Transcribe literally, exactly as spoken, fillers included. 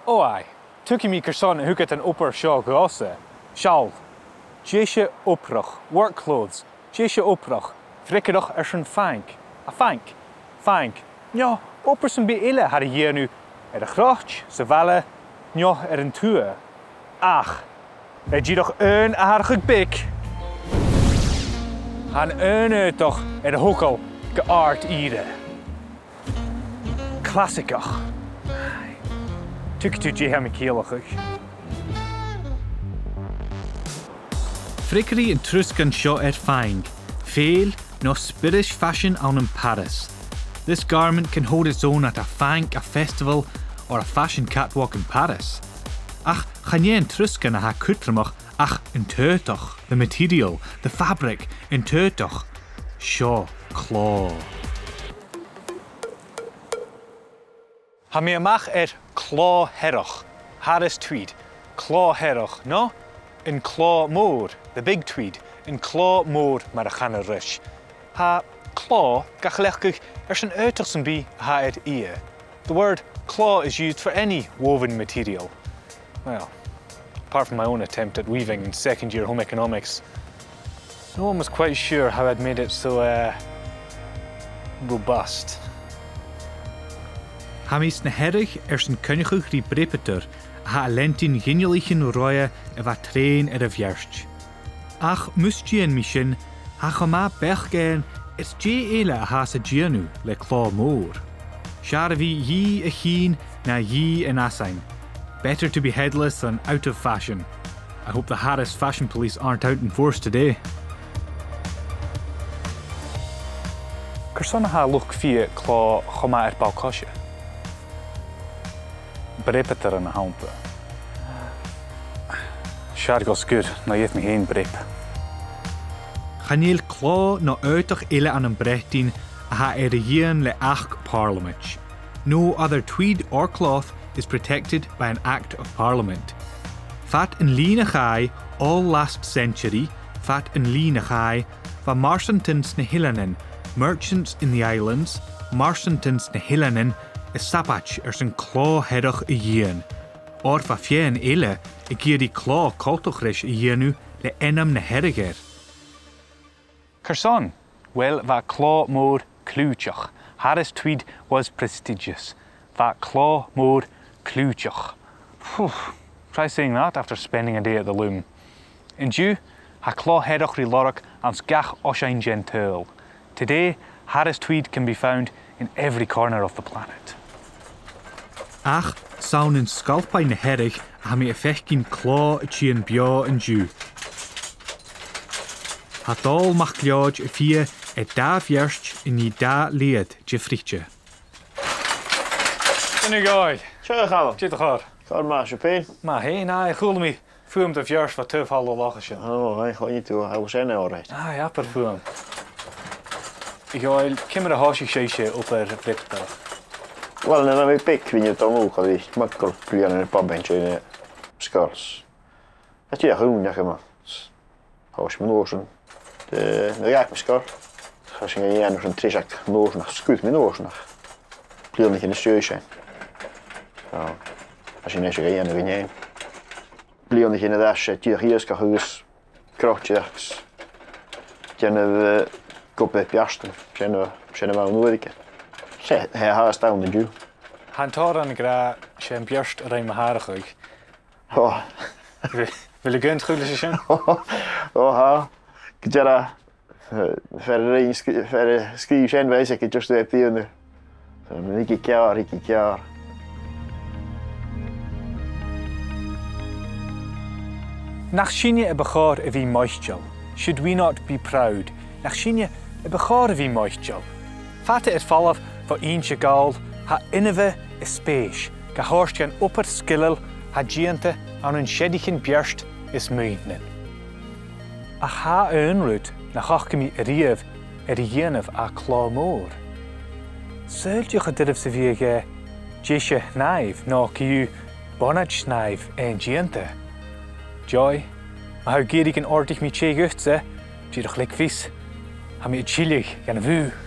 Ò aidh, tuigidh mi carson a thug iad an obair seo dhòmhsa. Seall. Deise obrach, work clothes, deise obrach, freagarrach airson fanc. A' fanc. Fanc. No obair sam bith eile a thathar a' dèanamh air a' chroit, sa bhaile, no air an tuath. Ach, tha dìreach aon atharrachadh beag. Tha an aon aodach air a thogail gu àrd ìre. Clasaigeach. Tuigidh tu dè tha mi a' ciallachadh. Freagraidh an trusgan seo air faighinn, fèill no spiorad faisean ann am Paris. This garment can hold its own at a fanc, a festival, or a fashion catwalk in Paris. Ach chan e an trusgan a tha cudromach ach an t-aodach, the material, the fabric, an t-aodach. Seo clò. Tha mi a-mach air clò Hearach, Harris Tweed, clò Hearach, no an clò mòr, the big tweed, an clò mòr mar a chanar ris. Tha clò ga chleachdadh airson aodach sam bith a tha air fhighe. The word clò is used for any woven material. Well, apart from my own attempt at weaving in second year home economics, no one was quite sure how I'd made it so, uh, robust. Tha mi sna Hearadh airson coinneachadh ri breabadair a tha a' leantainn ghinealaichean roimhe a bha treun air a' bheairt. Ach mus dèan mi sin, tha cho math beachd againn air dè eile a tha e a' dèanamh le clò mòr. 'S fheàrr a bhith dhìth a' chinn na dhìth an fhasain. Better to be headless than out of fashion. I hope the Harris fashion police aren't out in force today. Carson a tha luchd-fighe clò cho math air ball-coise? Breabadairean a th' annta. 'S fheàrr dhomh sgur, na gheibh mi fhèin breab. Chan eil clò no aodach eile ann am Breatainn a tha air a dhìon le Achd Pàrlamaid. No other tweed or cloth is protected by an Act of Parliament. Fad an linn a chaidh, all last century, fad an linn a chaidh, bha marsantan sna h-eileanan, merchants in the islands, marsantan sna h-eileanan, a' sabaid airson clò Hearach a dhìon. Oir bha feadhainn eile ag iarraidh clò coltach ris a dhèanamh le ainm na Hearadh air. Carson? Well, bha clò mòr cliùiteach. Harris tweed was prestigious. Bha clò mòr cliùiteach. Phew, try saying that after spending a day at the loom. An-diugh, tha clò Hearach ri lorg anns gach oisean den t-saoghal. Today, Harris tweed can be found in every corner of the planet. Ach 's ann an sgailpean na Hearadh a tha mi a' faicinn clò a' tighinn beò an-diugh. Tha Dòmhnall MacLeòid a' fighe air dà bheairt a nì dà leud de fhriotair. Sin a ghabhail. Seo a Chaluim. Dè do chor? Cor math, 's e pèin. Math fhèin, aye, chuala mi fuaim de bheairt bho taobh thall an locha sin. Ò, aye, chluinneadh tu, I was in all right. Aye, abair fuaim. A Dhòmhnaill, ciamar a thòisich sibhse obair bhreabadair? Well, nuair a bha mi beag, bha mi a' dol a-null, cha bhi, mar gum biodh bliadhna air a' phub an sin, eh, sgoil. Tha e dìreach ùine agam. Thòisich mi an uair sin. Nuair a dh'fhàg mi sgoil, chaidh sinn a dhèanamh airson treiseag an uair sin, ach sguir mi an uair sin, ach bliadhnaichean às dèidh sin. So, chaidh sinn a dhèanamh gu nèamh. Bliadhnaichean air ais, eh, dìreach iasgach agus croitearachd. Dèanamh, eh, gob air beairtean. Sin a, sin a bh' ann an uair aige. 'S e, tha e fhathast ann an-diugh. Tha an t-òran ag ràdh, 's e am beairt a rinn mo thàrachadh. Ò. A bheil, a bheil thu ag aontachadh leis a sin? Ò, tha. Gu dearbh. Eh, fear a rinn sgri-, fear a sgrìobh sin, bha fhios aige just a bhith a' dèanamh. So, ma thig e ceàrr, thig e ceàrr. Nach sinne a bu chòir a bhith moiteil? Should we not be proud? Nach sinne a bu chòir a bhith moiteil? Fada air falbh bho Innse Gall, tha inbhe is spèis ga thoirt dhan obair sgileil a tha dèanta ann an seanchailean beairt is muinntir. Ach tha aon rud nach fhaca mi a-riamh air a dhèanamh à clò mòr. Saoil dè cho doirbh 's a bhiodh e, eh, deise-shnàimh, no co-dhiù bonaid-shnàimh fhèin-dèanta. Joy, ma tha thu ag iarraidh gun òrdaich mi tè dhutsa, dìreach leig fios, tha mi a' tilleadh dhan bhùth.